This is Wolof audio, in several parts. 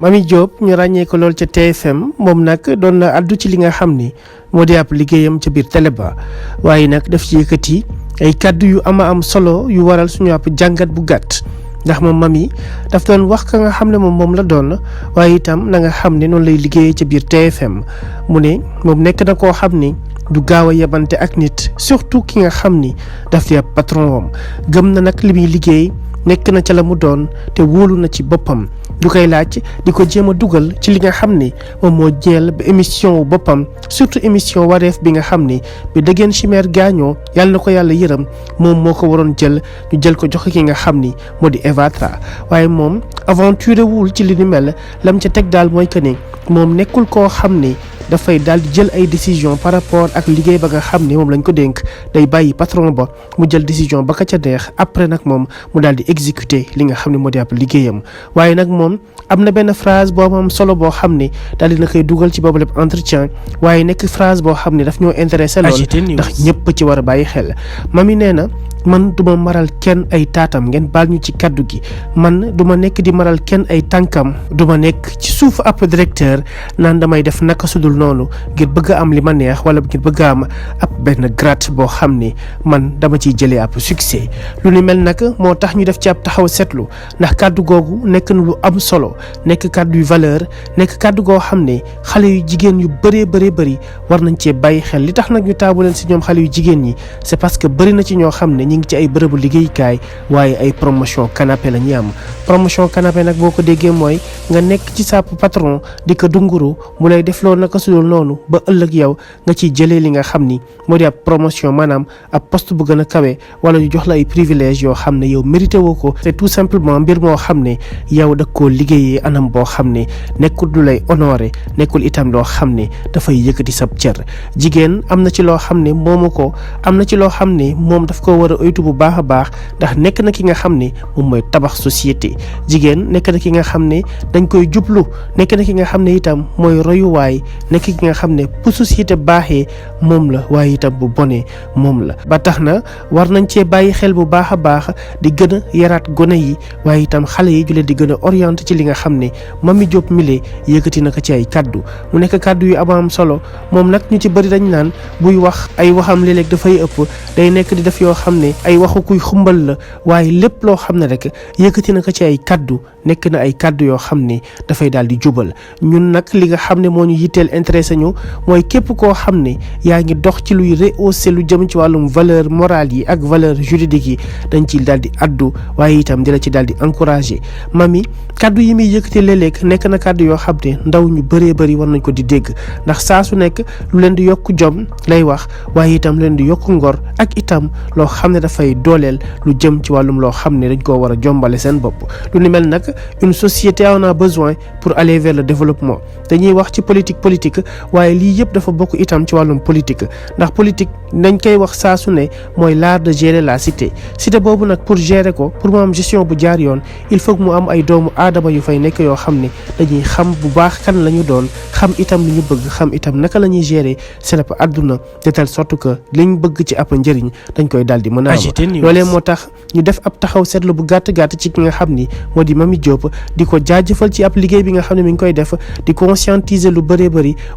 Mamy Diop ñu ràññee ko lool ca TFM moom nag doon na addu ci li nga xam ni moo di ab liggéeyam ca biir télé ba waaye nag daf ci yëkkati ay kàddu yu am solo yu waral suñu ab jàngat bu gàtt ndax moom Mamy daf doon wax ka nga xam ne moom la doon waaye itam na nga xam ne noonu lay liggéeyee ca biir TFM mu ne moom nekk na koo xam ni du gaaw a yebante ak nit surtout ki nga xam ni daf di ab patron wam gëm na nag li muy liggéey nekk na ca la mu doon te wóolu na ci boppam du koy laaj di ko jéem a dugal ci li nga xam ni moom moo jël ba émission wu boppam surtout émission wareef bi nga xam ni bi dëggeen Chimère gaañoo yàlla na ko yàlla yërëm moom moo ko waroon jël ñu jël ko jox ki nga xam ni moo di Eva Tra waaye moom aventuré wul ci li ni mel lam ca teg daal mooy que ni moom nekkul koo xam ni dafay daal di jël ay décision par rapport ak liggéey ba nga xam ni moom lañ ko dénk day bàyyi patron ba mu jël décision ba ka ca neex après nag moom mu daal di exécuter li nga xam ne moo di ab liggéeyam waaye nag moom am na benn phrase boo am solo boo xam ne daal dina koy dugal ci boobu lépp entretien waaye nekk phrase boo xam ne daf ñoo intéressé lool ndax ñëpp ci war a bàyyi xel Mamy nee na man duma maral kenn ay taatam ngeen baal ñu ci kaddu gi man duma nekk di maral kenn ay tànkam duma nekk ci suuf ab directeur naan damay def naka sudul noonu ngir bëgg a am li ma neex wala ngir bëgg a am ab benn grade boo xam ni man dama ciy jëlee ab succès lu ni mel nag moo tax ñu def ci ab taxaw seetlu ndax kaddu googu nekk na lu am solo nekk kaddu yu valeur nekk kaddu goo xam ne xale yu jigéen yu bëri war nañ cee bàyyi xel li tax nag ñu taamu leen si ñoom xale yu jigéen ñi c'est parce que bëri na ci ñoo xam ne ñi ngi ci ay bërëbu liggéeykaay waaye ay promotion canapé la ñuy am promotion canapé nag boo ko déggee mooy nga nekk ci sa patron di ko dunguru mu lay def loolu naka sudul noonu ba ëllëg yow nga ciy jëlee li nga xam ni moo di ab promotion maanaam ab poste bu gën a kawe wala ñu jox la ay privilèges yoo xam ne yow mérité woo ko c'est tout simplement mbir moo xam ne yow da koo liggéeyee anam boo xam ne nekkul du lay honoré nekkul itam loo xam ne dafay yëkkati sab cër jigéen am na ci loo xam ne moomu ko am na ci loo xam ne moom daf ko war a oytu bu baax a baax ndax nekk na ki nga xam ne moom mooy tabax société jigéen nekk na ki nga xam ne dañ koy jublu nekk na ki nga xam ne itam mooy royuwaay nekk ki nga xam ne bu société baaxee moom la waaye itam bu bonee moom la ba tax na war nañ cee bàyyi xel bu baax a baax di gën a yaraat gone yi waaye itam xale yi ju leen di gën a orienté ci li nga xam ne Mamy Diop mile yëkkati na ko ci ay kaddu mu nekk kaddu yu am solo moom nag ñu ci bëri dañ naan buy wax ay waxam léeg-léeg dafay ëpp day nekk di def yoo xam ne ay waxu kuy xumbal la waaye lépp loo xam ne rek yëkkati na ko ci ay kaddu nekk na ay kaddu yoo xam ne dafay daal di jubal ñun nag li nga xam ne moo ñu yitteel intéressé ñu mooy képp koo xam ne yaa ngi dox ci luy rehausser lu jëm ci wàllum valeur morale yi ak valeur juridique yi dañ ci daal di addu waaye itam di la ci daal di encouragé Mamy kaddu yi muy yëkkati léeg-léeg nekk na kaddu yoo xam ne ndaw ñu bëri war nañ ko di dégg ndax saa su nekk lu leen di yokk jom lay wax waaye itam leen di yokk ngor ak itam loo xam ne dafay dooleel lu jëm ci wàllum loo xam ne dañ koo war a jombale seen bopp lu ni mel nag une société en a besoin pour aller vers le développement dañuy wax ci politique waaye lii yëpp dafa bokk itam ci wàllum politique ndax politique dañ koy wax saa su ne mooy l'art de gérer la cité boobu nag pour gérer ko pour mu am gestion bu jaar yoon il faut que mu am ay doomu aadama yu fay nekk yoo xam ne dañuy xam bu baax kan la ñu doon xam itam li ñu bëgg xam itam naka la ñuy gérer seen àdduna de telle sorte que liñ bëgg ci ab njëriñ dañ koy daal di mën a am loolee moo tax ñu def ab taxaw seetlu bu gàtt ci ki nga xam ni moo di Mamy Diop di ko jaajëfal ci ab liggéey bi nga xam ne mi ngi koy def di conscientiser lu bëri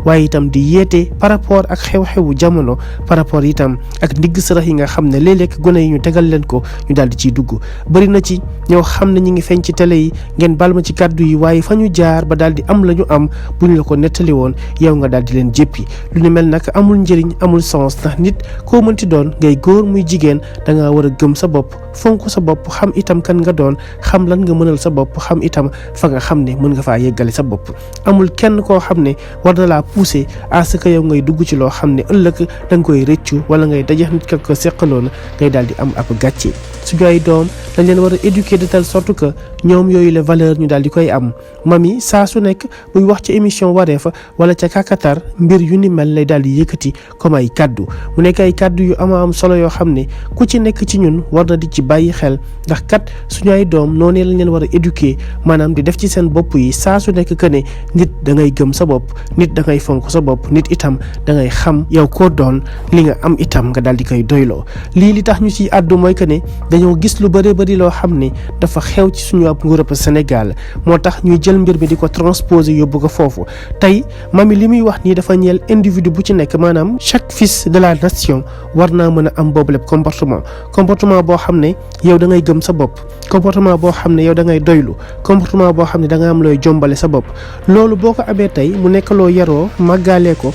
waaye itam di yeete par rapport ak xew-xewu jamono par rapport itam ak ndigg sërëx yi nga xam ne léeg-léeg gone yi ñu tegal leen ko ñu daal di ciy dugg bëri na ci ñoo xam ne ñi ngi feeñ ci télé yi ngeen bal ma ci kaddu yi waaye fa ñu jaar ba daal di am la ñu am bu ñu la ko nettali woon yow nga daal di leen jéppi lu ni mel nag amul njëriñ amul sens ndax nit koo mënti doon ngay góor muy jigéen da ngaa war a gëm sa bopp fonk sa bopp xam itam kan nga doon xam lan nga mënal sa bopp xam itam fa nga xam ne mën nga faa yeggale sa bopp amul kenn koo xam ne war na laa pousser à ce que yow ngay dugg ci loo xam ne ëllëg da nga koy rëccu wala ngay dajeex nit ka ko seqaloon ngay daal di am ab gàcce suñu ay doom dañ leen war a éduquer de telle sorte que ñoom yooyu la valeur ñu daal di koy am Mamy saa su nekk buy wax ci émission wareef wala ca kakatar mbir yu ni mel lay daal di yëkkati comme ay kaddu mu nekk ay kaddu yu am solo yoo xam ne ku ci nekk ci ñun war na di ci bàyyi xel ndax kat suñu ay doom noonu lañ leen war a éduquer maanaam di def ci seen bopp yi saa su nekk que ne nit da ngay gëm sa bopp nit da ngay fonk sa bopp nit itam da ngay xam yow koo doon li nga am itam nga daal di koy doyloo lii li tax ñu ciy àddu mooy que ne dañoo gis lu bëri loo xam ne dafa xew ci suñu ab nguurub Sénégal moo tax ñuy jël mbir bi mi di ko transposer yóbbu ko foofu tey Mamy li muy wax nii dafa ñeel individu bu ci nekk maanaam chaque fils de la nation war naa mën a am boobu lépp comportement boo xam ne yow da ngay gëm sa bopp comportement boo xam ne yow da ngay doylu comportement boo xam ne da nga am looy jombale sa bopp loolu boo ko amee tey mu nekk loo yaroo màggaalee ko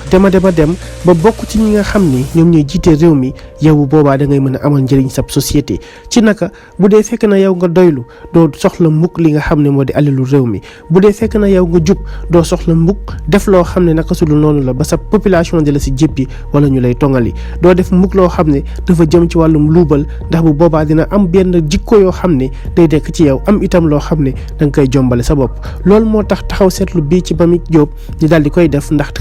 dem ba bokk ci ñi nga xam ni ñoom ñooy jiite réew mi yow boobaa da ngay mën a amal njëriñ sab société ci naka bu dee fekk na yow nga doylu doo soxla mukk li nga xam ne moo di alalu réew mi bu dee fekk na yow nga jub doo soxla mukk def loo xam ne naka sudul noonu la ba sa population di la si jéppi wala ñu lay tongali doo def mukk loo xam ne dafa jëm ci wàllum luubal ndax bu boobaa dina am benn jikko yoo xam ne day nekk ci yow am itam loo xam ne da nga koy jombale sa bopp loolu moo tax taxaw seetlu bii ci Mamy Diop ñu daal di koy def ndax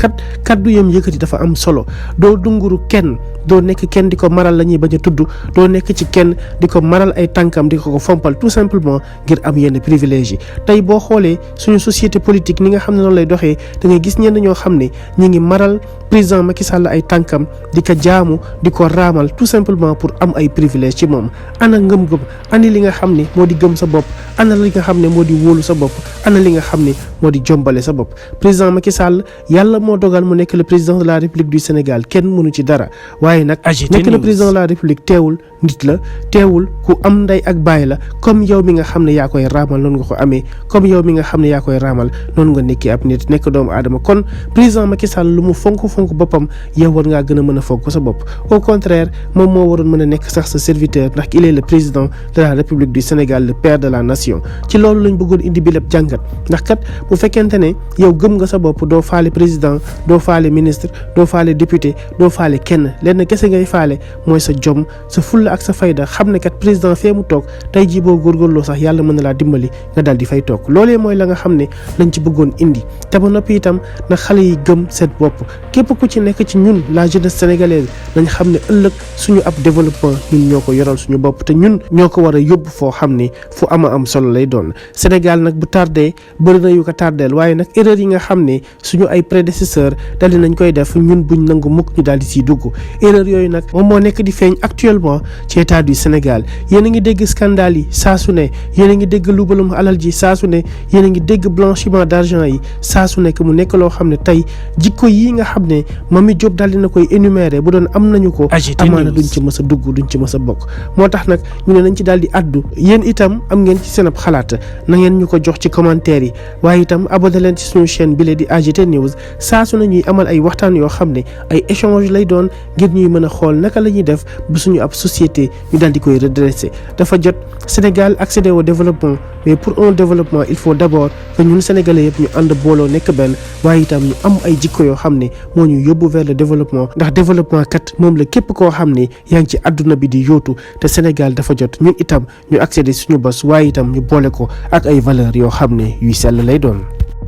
kaddu yam yëkkati dafa am solo doo dunguru kenn doo nekk kenn di ko maral la ñuy bañ a tudd doo nekk ci kenn di ko maral ay tànkam di ko fompal tout simplement ngir am yenn privilège yi tey boo xoolee suñu société politique ni nga xam ne noonu lay doxee da ngay gis ñenn ñoo xam ne ñi ngi maral président Macky Sall ay tànkam di ko jaamu di ko raamal tout simplement pour am ay privilège ci moom ana ngëm-ngëm ani li nga xam ne moo di gëm sa bopp ana li nga xam ne moo di wóolu sa bopp ana li nga xam ne moo di jombale sa bopp président Macky Sall yàlla moo dogal mu nekk le président de la République du Sénégal kenn mënu ci dara waaye nag nekk le président de la République teewul nit la teewul ku am ndey ak baay la comme yow mi nga xam ne yaa koy raamal noonu nga ko amee comme yow mi nga xam ne yaa koy raamal noonu nga nekkee ab nit nekk doomu aadama kon président Macky Sall lu mu fonk boppam yow war ngaa gën a mën a fonk sa bopp au contraire moom moo waroon mën a nekk sax sa serviteur ndax il est le président de la République du Sénégal le père de la nation ci loolu lañ bëggoon indi bi lépp jàngat ndax kat bu fekkente ne yow gëm nga sa bopp doo faale président doo faale ministre doo faale député doo faale kenn lenn kese ngay faale mooy sa jom sa fulla ak sa fayda xam ne kat président fee mu toog tey jii boo góorgóorloo sax yàlla mën na laa dimbali nga daal di fay toog loolee mooy la nga xam ne lañ ci bëggoon indi te ba noppi itam na xale yi gëm seen bopp képp ku ci nekk ci ñun la jeunesse sénégalaise nañ xam ne ëllëg suñu ab développement ñun ñoo ko yoral suñu bopp te ñun ñoo ko war a yóbbu foo xam ne fu ama am solo lay doon Sénégal nag bu tardé bëri na yu ko tardeel waaye nag erreur yi nga xam ne suñu ay prédécesseurs daal di nañ koy def ñun buñ nangu mukk ñu daal di siy dugg erreur yooyu nag moom moo nekk di feeñ actuellement ci état du Sénégal yéen a ngi dégg scandale yi saa su ne yéen a ngi dégg lubalum alal ji saa su ne yéen a ngi dégg blanchiment d'argent yi saa su nekk mu nekk loo xam ne tey jikko yi nga xam ne Mamy Diop daal dina koy énumérer bu doon am nañu ko amaana duñ ci mës a dugg duñ ci mës a bokk moo tax nag ñu ne nañ ci daal di addu yéen itam am ngeen ci seen ab xalaat na ngeen ñu ko jox ci commentaire yi waaye itam abonné leen ci suñu chaîne bi di AGT News saa su ne ñuy amal ay waxtaan yoo xam ne ay échange lay doon ngir ñuy mën a xool naka la ñuy def bu suñu ab société ñu daal di koy redresser dafa jot Sénégal accéder au développement mais pour un développement il faut d'abord que ñun sénégalais yëpp ñu ànd booloo nekk benn waaye itam ñu am ay jikko yoo xam ne moo ñu yóbbu vers le développement ndax développement kat moom la képp koo xam ne yaa ngi ci àdduna bi di yóotu te Sénégal dafa jot ñun itam ñu accéder suñu bos waaye itam ñu boole ko ak ay valeurs yoo xam ne yuy sell lay doon.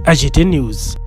AGT News.